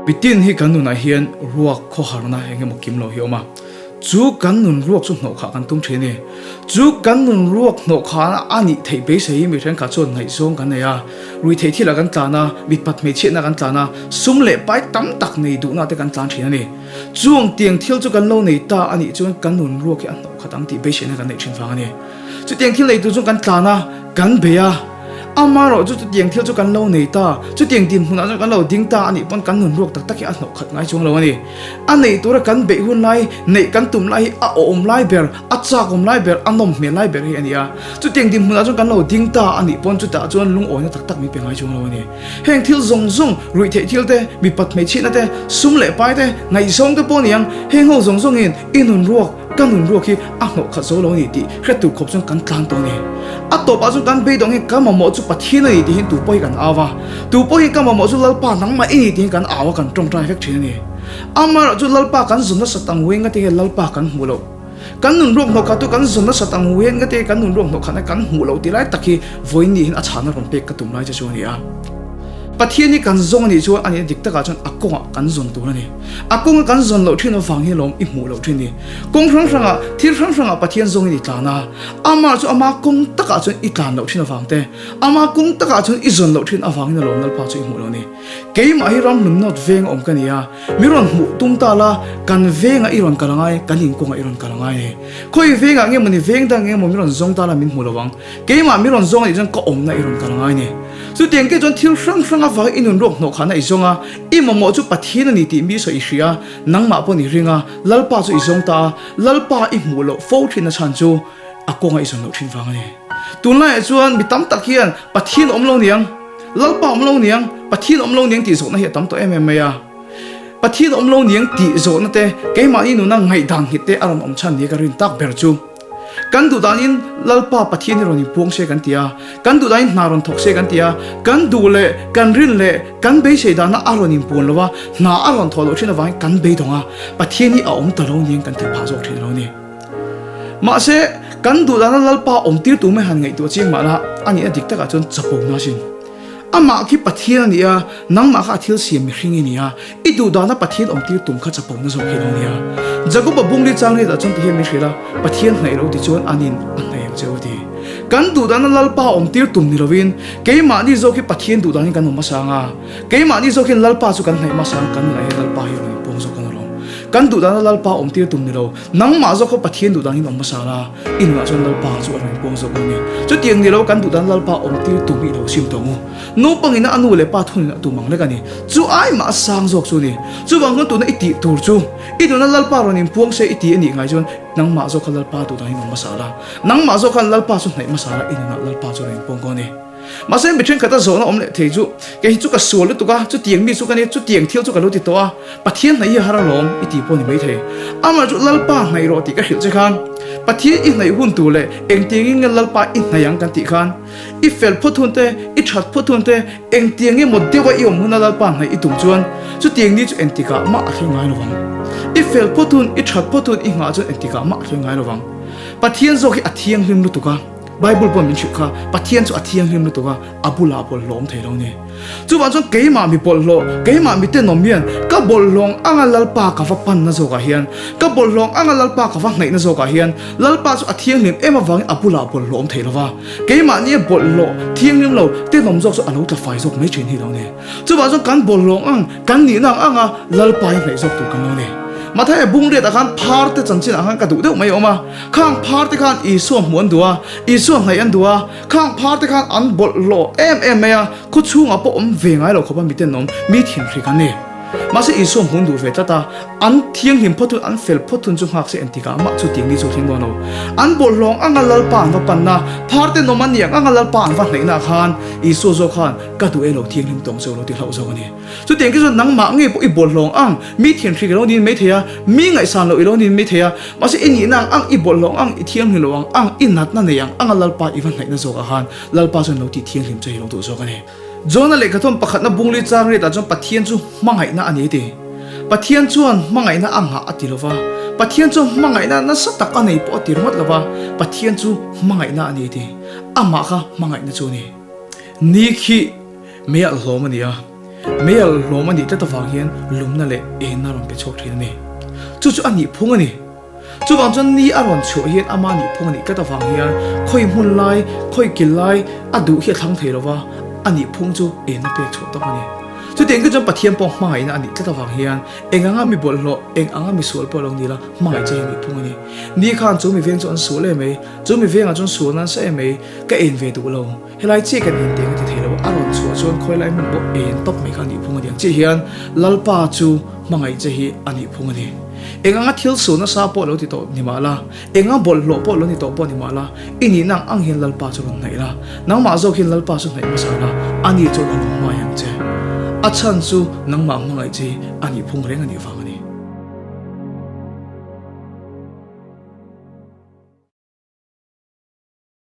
Mitin hi kan nunah hian ruak khawharna eng emaw kim lo hi a awm a, chu kan nun ruak chu hnawhkhah kan tum thin a ni. Chu kan nun ruak hnawhkhahna a nih theih beisei hi mi thenkhat chuan ngaihzawng kan nei a, ruihtheih thilah kan tlan a, mitpat hmeichhiatna kan tlan a, sum leh pai tam tak nei duhna te kan tlan thin a ni. Chuang tiang thil chu kan lo nei ta a nih chuan kan nun ruak hi a hnawhkhat ang tih beiseina kan neih thin vang a ni. Chutiang thil nei tur chuan kan tlan a, kan bei a. Amaherawh chu chutiang thil chu kan lo nei ta, chutiang dinhmunah chuan kan lo ding ta a nih pawn kan nun ruak tak tak hi a hnawh khat ngai chuang lo a ni. A neih tura kan beih hun lai, neih kan tum lai hi a awm lai ber, a chak awm lai ber, a nawm hmel lai ber hi a ni a. Chutiang dinhmunah chuan kan lo ding ta a nih pawn chutah chuan lungawina tak tak min pe ngai chuang lo a ni. Heng thil zawng zawng, ruihtheih thil te, mipat hmeichhiatna te, sum leh pai te, ngaihzawng te pawh a ni ang, heng ho zawng zawngin i nun ruak, Ka nun ruak hi a hnawh khat zo lo a ni tih hre tur khawp chuan kan tlan tawh a ni. A tawpah chuan kan beidawng hian ka mamawh chu Pathian a ni tih hian tu pawh hi kan au a, tu pawh hian ka mamawh chu Lalpa nangmah i ni tih hian kan au a, kan tawngtai vek thin a ni. Amaherawh chu Lalpa kan zawn nasat ang huai ngate hian Lalpa kan hmuh loh. Kan nun ruak hnawh khat chu kan zawn nasat ang huai ngate kan nun ruak hnawh khatna kan hmuh loh tih lai tak hi vawiin ni hian a chhahna rawn pek ka tum lai che chu a ni a. Pathian hi kan zawng a nih chuan a nihna dik takah chuan a kawngah kan zawn tur a ni. A kawnga kan zawn loh thin avang hi lawm i hmuh loh thin ni. Kawng hrang hrangah, thil hrang hrangah Pathian zawngin i tlan a, amah chu ama kawng takah chuan i tlan loh thin avang te, ama kawng takah chuan i zawn loh thin avangin a lawm Lalpa chu i hmuh loh ni. Keimah hi ramhlun nawt veng a awm ka ni a, mi rawn hmuh tum ta la, kan vengah i rawn kal angai, kan inkawngah i rawn kal angai ni. Khawi vengah nge mawni veng dang eng emaw mi rawn zawng ta la min hmu lo ang. Keimah mi rawn zawng a nih chuan ka awmna i rawn kal angai ni. Chutiang ke chuan thil hrang hrang avangin i nun ruak hnawh khahna i zawng a, i mamawh chu Pathian a ni tih mi sawi i hria a, nangmah pawh ni ring a, Lalpa chu i zawng ta a, Lalpa i hmuh loh fo thin a chhan chu a kawnga i zawn loh thin vang a ni. Tunlaiah chuan mi tam tak hian Pathian awm lo niang, Lalpa awm lo niang, Pathian awm lo niang tih zawhna hi a tam tawh em em mai a. Pathian awm lo niang tih zawhna te, keimahni nuna ngaihdan nghet te a rawn awm chhan nia ka rin tak ber chu. Kan duh danin Lalpa Pathian hi rawn inpuang se kan ti a, kan duh danin hna rawn thawk se kan ti a, kan duh leh kan rin leh kan beisei dana a rawn inpuan lo a, hna a rawn thawh loh thin avangin kan beidawng a, Pathian hi a awm ta lo niin kan ti phah zawk thin a lo ni. Mahse, kan duh dana Lalpa awm tir tu mai han ngaihtuah chiang mah la, a nihna dik takah chuan chapo na sin. Amah khi Pathian a ni a, nangmah kha a thil siam mihring i ni a, i duh dana Pathian awm tir tum kha chapona zawk hi a lo ni a. Jakoba bungli chang riatah chuan tihian min hrilh a, Pathian hnaih lo ti chuan anin a hnaih ang che u ti. Kan duh dana Lalpa awm tir tum ni lovin, keimahni zawk hi Pathian duh danin kan awm hmasa ang a, keimahni zawk hian Lalpa chu kan hnaih hmasa ang, kan nunah hian Lalpa hi a rawn inpuang zawk ang alawm. Kan duh dana Lalpa awm tir tum ni lo, Nangmah zawk kha Pathian duh danin awm hmasa la, i nunah chuan Lalpa chu a rawn inpuang zawk dawn a ni. Chutiang ni lo kan duh dan Lalpa awm tir tum i lo sim tawh ang u. Naupangin a nu leh pa thunin a tum ang lek a ni. Chu ai mah a sang zawk chu a ni. Chuvang chuan tuna i tih tur chu, i nuna Lalpa rawn inpuang se i ti a nih ngai chuan nangmah zawk kha Lalpa duh danin awm hmasa la, nangmah zawk khan Lalpa chu hnaih hmasa la, i nunah Lalpa chu a rawn inpuang dawn a ni. Mahse mi thenkhat a zawhna awm leh thei chu, kei hi chu ka sual lutuk a, chutiang mi chu ka ni, chutiang thil chu ka lo ti tawh a, Pathian hnaih hi a har alawm i tih pawh ni maithei. Amah chu Lalpa hnaih rawh tih ka hrilh che khan, Pathian i hnaih hun tur leh engtiangin nge Lalpa i hnaih ang kan tih khan, i fel phawt hun te, i that phawt hun te, engtiang emaw deuha i awm huna Lalpa hnaih i tum chuan chutiang ni chu engtikah mah a thleng ngai lovang. I fel phawt hun, i that phawt hun i nghah chuan engtikah mah a thleng ngai lovang. Pathian zawk hi a thianghlim lutuk a. Bible pawh min hrilh kha, Pathian chu a thianghlim lutuk a, a bulah bawlhhlawh awm thei lo ni. Chuvang chuan keimah mi bawlhhlawh, keimah mi tenawm hian ka bawlhhlawng anga Lalpa ka va panna zawkah hian, ka bawlhhlawng anga Lalpa ka va hnaihna zawkah hian, Lalpa chu a thianghlim em avangin a bulah bawlhhlawh awm thei lo va, keimahnia bawlhhlawh thianghlim lo tenawm zawk chu a lo tla fai zawk mai thin hi lo ni. Chuvang chuan kan bawlhhlawng ang, kan nihna ang anga Lalpa hi hnaih zawk tur kan lo ni. Mathaia bungriatah khan phar te chanchinah khan ka duh deuh mai a awm a. Khang phar te khan Isua hmuh an duh a, Isua hnaih an duh a, khang phar te khan an bawlhhlawh em em mai a, khaw chhungah pawh awm ve ngai lo khawp a miten awm, mi thinhrik an ni. Mahse Isua hmuh an duh ve tlat a, an thianghlim phawt hun, an fel phawt hun chu nghak se entikah mah chu tiang ni chu thleng dawn lo. An bawlhhlawng anga Lalpa an va panna, phar ten awm an niang anga Lalpa an va hnaihna khan Isua zawk khan ka duh e lo thianghlim tawng che u lo ti hlauh zawk a ni. Chutiang khi chuan nangmah ngei pawh i bawlhhlawng ang, mi thianhrik i lo nin mai thei a, mi ngaihsan loh i lo nin mai thei a, mahse i nihna ang ang, i bawlhhlawng ang, i thianghlim loh ang ang, i natna nei ang anga Lalpa i va hnaihna zawkah khan Lalpa chuan lo tih thianghlim che hi lo duh zawk a ni. Jona lehkhathawn pakhatna bungli chang riatah chuan Pathian chu hmangaihna a ni ti. Pathian chuan hmangaihna a nghah a ti lo va, Pathian chuan hmangaihna nasa tak a nei pawh a ti ringawt lo va, Pathian chu hmangaihna a ni ti. Amah kha hmangaihna chu a ni. Ni khi mei alh hlawm a ni a. Meialh hlawm a nih tlat avang hian lumna leh enna a rawn pe chhuak thin a ni. Chu chu a nih phung a ni. Chuvang chuan ni a rawn chhuah hian ama nih phung a nih tlat avang hian khawi hmun lai, khawi kil lai a duh hi a thlang thei lo va, a nih phung chu enna pek chhuah tawk a ni. Chutiang te chuan Pathian pawh hmangaihna a nih tlat avang hian eng anga mi bawlhhlawh, eng anga mi sual pawh lo ni la, hmangaih che hi a nih phung a ni. Ni khan chu mi veng chu an sual em mai, chu mi vengah chuan sual nan sa em mai, ka en ve duh lo. Helai chiah kan en teng a ti thei lo, a rawn chhuah chuan khawi lai hmun pawh en tawp mai kha a nih phung a ni ang chiah hian Lalpa chu hmangaih che hi a nih phung a ni. Eng anga thil suh nasa pawh lo ti tawh ni mah la, eng anga bawlhhlawh pawh lo ni tawh pawh ni mah la, i nihna ang ang hian Lalpa chu rawn hnaih la, nangmah zawk hian Lalpa chu hnaih hmasa la, ani chuan a lo hmai ang che. A chhan chu nangmah hmangaih che hi a nih phung reng a nih vang a ni.